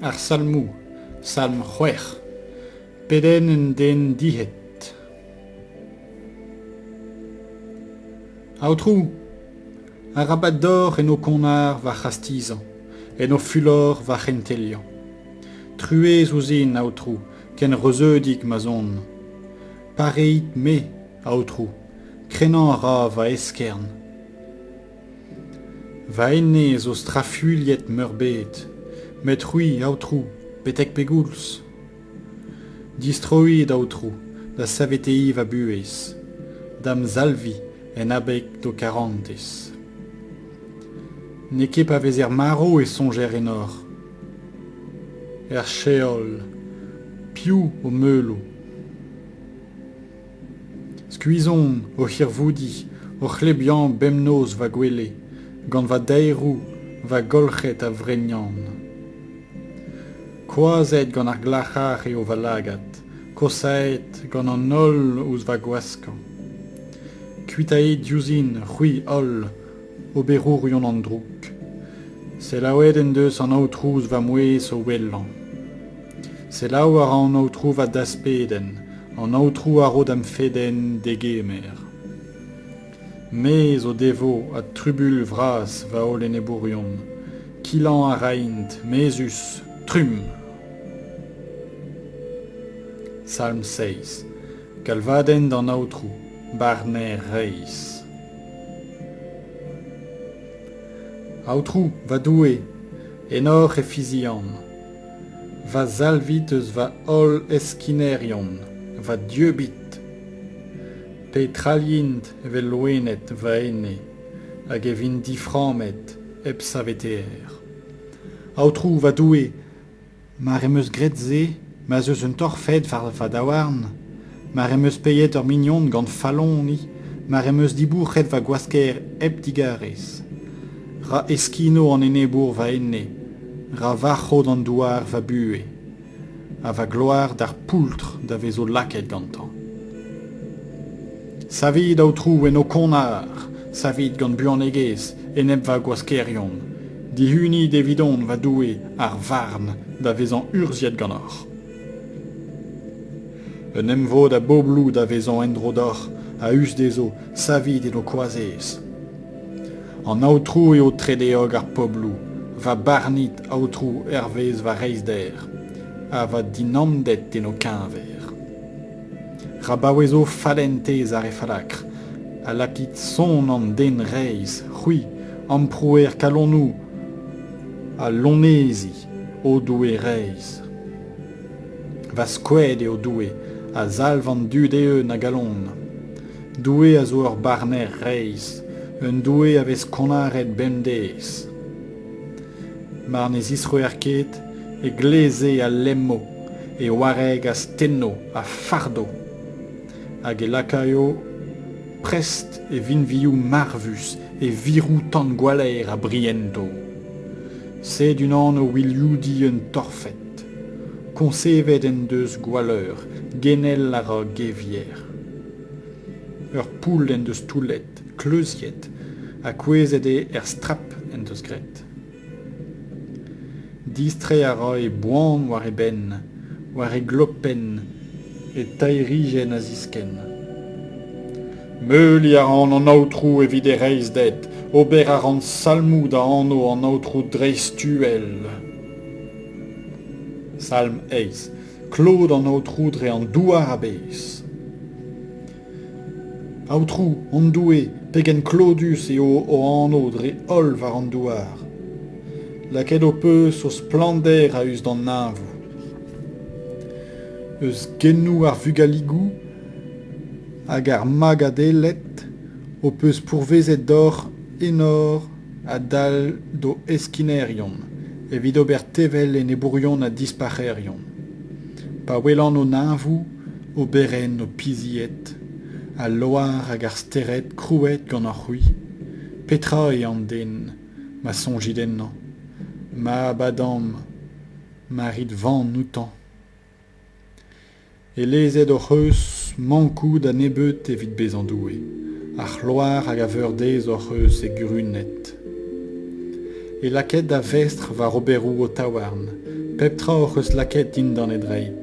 Ar Salmoù, Salm c'hwec'h. Pedenn un den dihet. Aotrou, arabat deoc'h en ho konnar va c'hastizañ, en ho fulor va c'henteliañ. Truez ouzhin, Aotrou, ken reuzeudik ma'z on. Pareit-me, Aotrou, krenañ a ra va eskern. Va ene zo strafuilhet-meurbet, met c'hwi, Aotrou, betek pegoulz ? Distroit, Aotrou, da saveteiñ va buhez, da'm salviñ en abeg d'ho karantez. N'eo ket pa vezer marv e soñjer ennoc'h. Er Sheol, piv ho meulo ? Skuizh on o hirvoudiñ, o c'hlebiañ bemnoz va gwele, gant va daeroù, va golc'hed a vregnan. Koazhet gant ar glac'har eo va lagad, kosaet gant an holl ouzh va gwaskañ. Kuitaet diouzhin, c'hwi holl, oberourion an droug. Selaouet en deus an Aotrou ouzh va mouezh o ouelañ. Selaou a ra an Aotrou va daspedenn, an Aotrou a ro da'm fedenn degemer. Mezh o devo ha trubuilh vras va holl enebourion. Kilañ a raint, mezhus, trumm. Salm seizh. Galvadenn d'an Aotrou, barner reizh. Aotrou, va Doue, ennoc'h e fizian. Va salvit eus va holl heskinerion, va dieubit. Petra int evel loened va ene, hag e vin diframmet hep saveteer. Aotrou, va Doue, mar em eus graet se, ma'z eus un torfed war va daouarn, mar em eus paeet ur mignon gant falloni, mar em eus dibourc'het va gwasker hep digarez. Ra eskino an enebour va ene, ra varc'ho d'an douar va buhez, ha va gloar d'ar poultr da vezo lakaet gantañ. Savit, Aotrou, en ho konnar, savit gant buanegezh enep va gwaskerion, dihunit evidon, va Doue, ar varn da vezañ urzhiet ganeoc'h. Un emvod a bobloù da vezañ en-dro deoc'h a-us dezho, savit en ho koazez. An Aotrou eo tredeog ar pobloù, va barnit, Aotrou, hervez va reizhder, ha va dinammded en ho keñver. Ra baouezo fallentez ar re fallakr, ha lakit sonn an den reizh, c'hwi, amprouer kalonoù ha lonezi, o Doue reizh. Va skoed eo Doue, a salv an dud eeun a galon. Doue a zo ur barner reizh, un Doue a vez konnaret bemdez. Mar ne zistroer ket, e gleze a lemmo, e wareg a stenno, a fardo, hag e lakaio prest e vinvioù marvus, e viroù tan-gwaller a briento. Sed unan o wilioudiñ un torfed. Koñsevet en deus gwalleur, genel a ra gevier. Ur poull en deus toullet, kleuziet, ha kouezhet eo er strap en deus graet. Distreiñ a ra e boan war e benn, war e glopenn, e taerijenn a ziskenn. Meuliñ a ran an Aotrou evit e reizhded, ober a ran salmoù da anv an Aotrou Dreist-Uhel. Salm eizh. Klod an Aotrou dre an douar a-bezh. Aotrou, hon Doue, pegen klodus eo ho anv dre holl war an douar. Lakaet ho peus ho splannder a-us d'an neñvoù. Eus genoù ar vugaligoù hag ar magadelled ho peus pourvezet deoc'h enor a-dal d'ho heskinerion evit ober tevel enebourion ha dispac'herion. Pa welan ho neñvoù, oberenn ho pizied, al loar hag ar stered krouet ganeoc'h-c'hwi, petra eo an den ma soñjit ennañ, mab Adam, ma rit van outañ? E lezet hoc'h eus mankout a-nebeut evit bezañ Doue, ar c'hloar hag a veurdez hoc'h eus e gurunet. E lakaet da vestr war oberoù ho taouarn, Pep tra hoc'h eus lakaet dindan e dreid.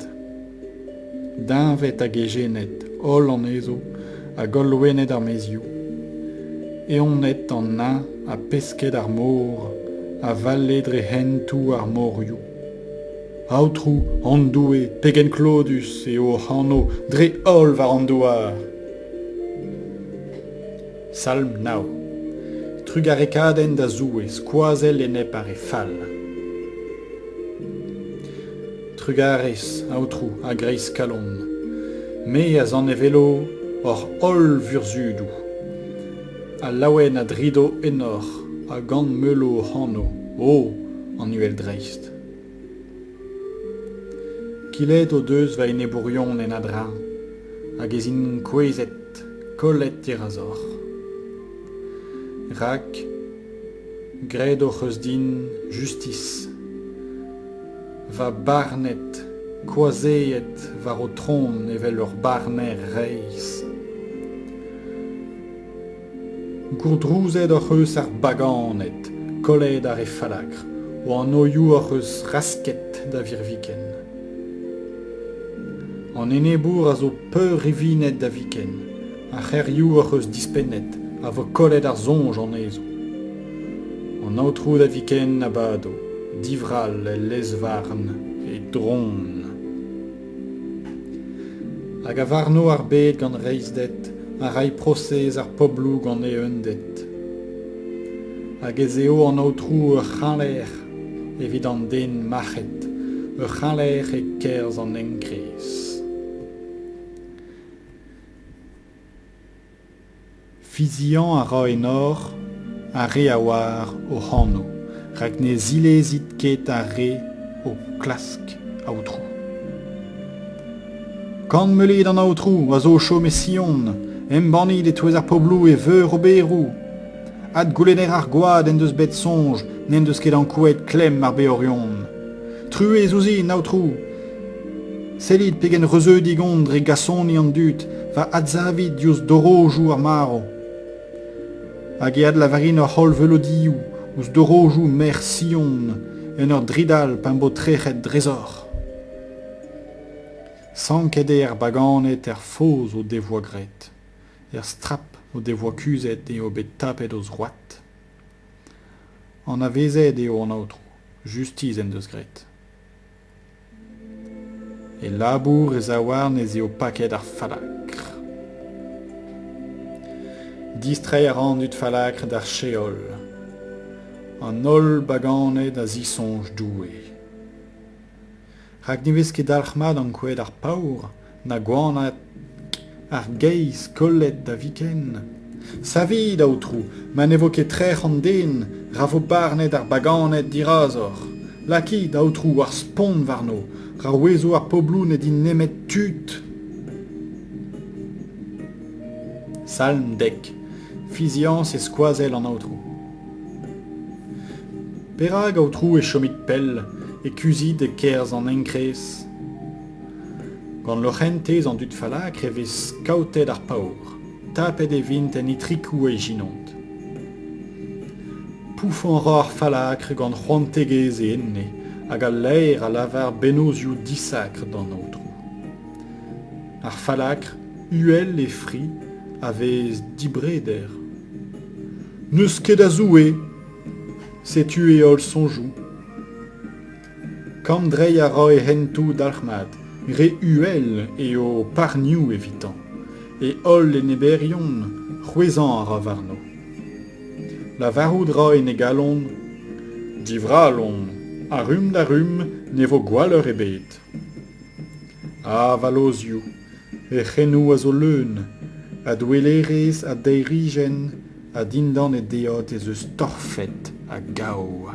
Deñved hag ejened, holl anezho, hag holl loened ar maezioù. Evned an neñv ha pesked ar mor a vale dre hentoù ar morioù. Aotrou, hon Doue, pegen klodus eo hoc'h anv dre holl war an douar! Salm nav. Trugarekadenn da Zoue, skoazell enep ar re fall. Trugarez, Aotrou, a-greiz kalon. Me a zanevello hoc'h holl vurzhudoù. Ha laouen a drido ennoc'h ha gant meulo hoc'h anv, o, an Uhel-Dreist. Kilet o deus va enebourion en a-dreñv hag ez int kouezhet, kollet dirazoc'h. Rak graet hoc'h eus din justis. Va barnet, koazeet war ho tron evel ur barner reizh. Gourdrouzet hoc'h eus ar baganed, kollet ar re fallakr, o anvioù hoc'h eus rasket da virviken. An enebour a zo peurrivinet da viken, ar c'hêrioù hoc'h eus dispennet a vo kollet ar soñj anezho. An aotrou da viken a bado, divrall el lez-varn e dron. Hag a varno ar bed gant reizhded, a ray prosez ar pobloù gant eeunded. Hag ez eo an Aotrou ur c'hreñlec'h evit an den mac'het, ur c'hreñlec'h e-kerzh an enkrez. Fiziañ a ra ennoc'h ar re a oar hoc'h anv, rak ne zilezit ket ar re ho klask, Aotrou. Kanmeulit an Aotrou a zo o chom e Sion, embannit e-touez ar pobloù e veur oberoù. Adgoulenner ar gwad en deus bet soñj n'en deus ket ankouaet klemm ar beorion. Truez ouzhin, Aotrou! Sellit pegen reuzeudik on dre gasoni an dud, va adsavit diouzh dorojoù ar marv. Hag e adlavarin hoc'h holl veulodioù ouzh dorojoù merc'h Sion en ur dridal pa'm bo trec'het drezoc'h. Sanket eo ar baganed er foz o devoa graet. Er strap o devoa kuzhet eo bet tapet o zroad. Anavezet eo an Aotrou, justis en deus graet. E labour e zaouarn ez eo paket ar fallakr. Distreiñ a ra an dud fallakr d'ar Sheol. An holl baganed a zisoñj Doue. Rak ne vez ket dalc'hmat ankouaet ar paour, na gwanaat ar geizh kollet da viken. Savit, Aotrou, ma ne vo ket trec'h an den, ra vo barnet ar baganed dirazoc'h. Lakit, Aotrou, ar spont warno, ra ouezo ar pobloù ne dint nemet tud. Salm dek. Fiziañs e skoazell an Aotrou. Perak, Aotrou, e chomit pell, e kuzhit e-kerzh an enkrez? Gant lorc'hentez an dud fallakr e vez skaotet ar paour, tapet e vint en itrikoù a ijinont. Poufañ a ra ar fallakr gant c'hoantegezh e ene hag al laer a lavar bennozhioù disakr d'an Aotrou. Ar fallakr, uhel e fri, a vez dibreder. N'eus ket a Zoue, setu e holl soñjoù. Kammdreiñ a ra e hentoù dalc'hmat, re uhel eo parnioù evitañ. E holl eneberion, c'hwezhañ a ra warno. Lavarout 'ra en e galon Divrall on, a rumm da rumm ne vo gwalleur ebet. A vallozhioù, e c'henoù a zo leun a douellerezh, a deirijenn ha dindan e deod ez eus torfed ha gaou.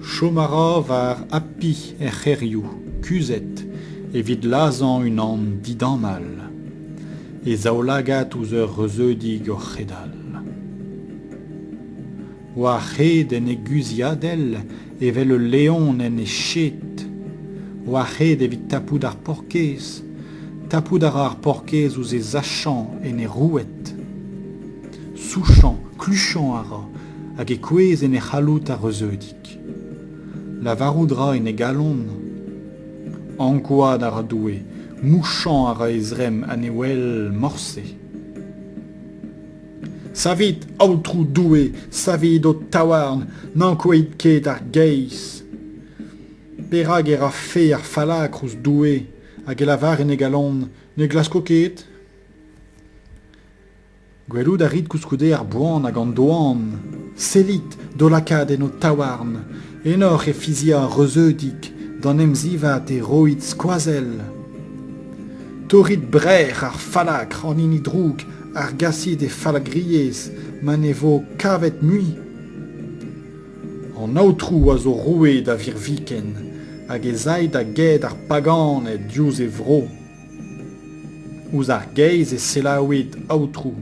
Chom a ra war api er c'hêrioù, kuzhet, evit lazhañ unan didamall, e zaoulagad ouzh ur reuzeudig o c'hedal. War-hed en e guzhiadell evel ul leon en e ched, war-hed evit tapout ar paourkaezh, tapout a ra ar paourkaezh ouzh e sachañ en e roued. Souchañ, kluchañ a ra hag e kouezh en e c'halloud ar reuzeudig. Lavarout 'ra en e galon. Ankouaat a ra Doue, mouchañ a ra e zremm ha ne wel morse. Savit, Aotrou Doue, savit ho taouarn, n'ankouait ket ar geizh. Perak e ra fae ar fallakr ouzh Doue hag e lavar en e galon ne glasko ket ? Gwelout a rit koulskoude ar boan hag an doan. Sellit d'ho lakaat en ho taouarn. Ennoc'h e fiziañ reuzeudik, d'an emzivad e roit skoazell. Torrit brec'h ar fallakr, an hini drouk, argasit e fallagriezh ma ne vo kavet mui. An Aotrou a zo roue da virviken hag ez ay da get ar paganed diouzh e vro. Ouzh ar geizh e selaouit, Aotrou,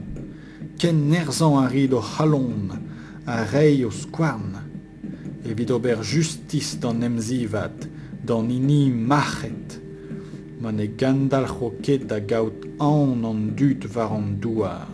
kennerzhañ a rit hor c'halon ha reiñ ho skouarn evit ober justis d'an emzivad, d'an hini mac'het, ma ne gendalc'ho ket da gaout aon an dud war an douar.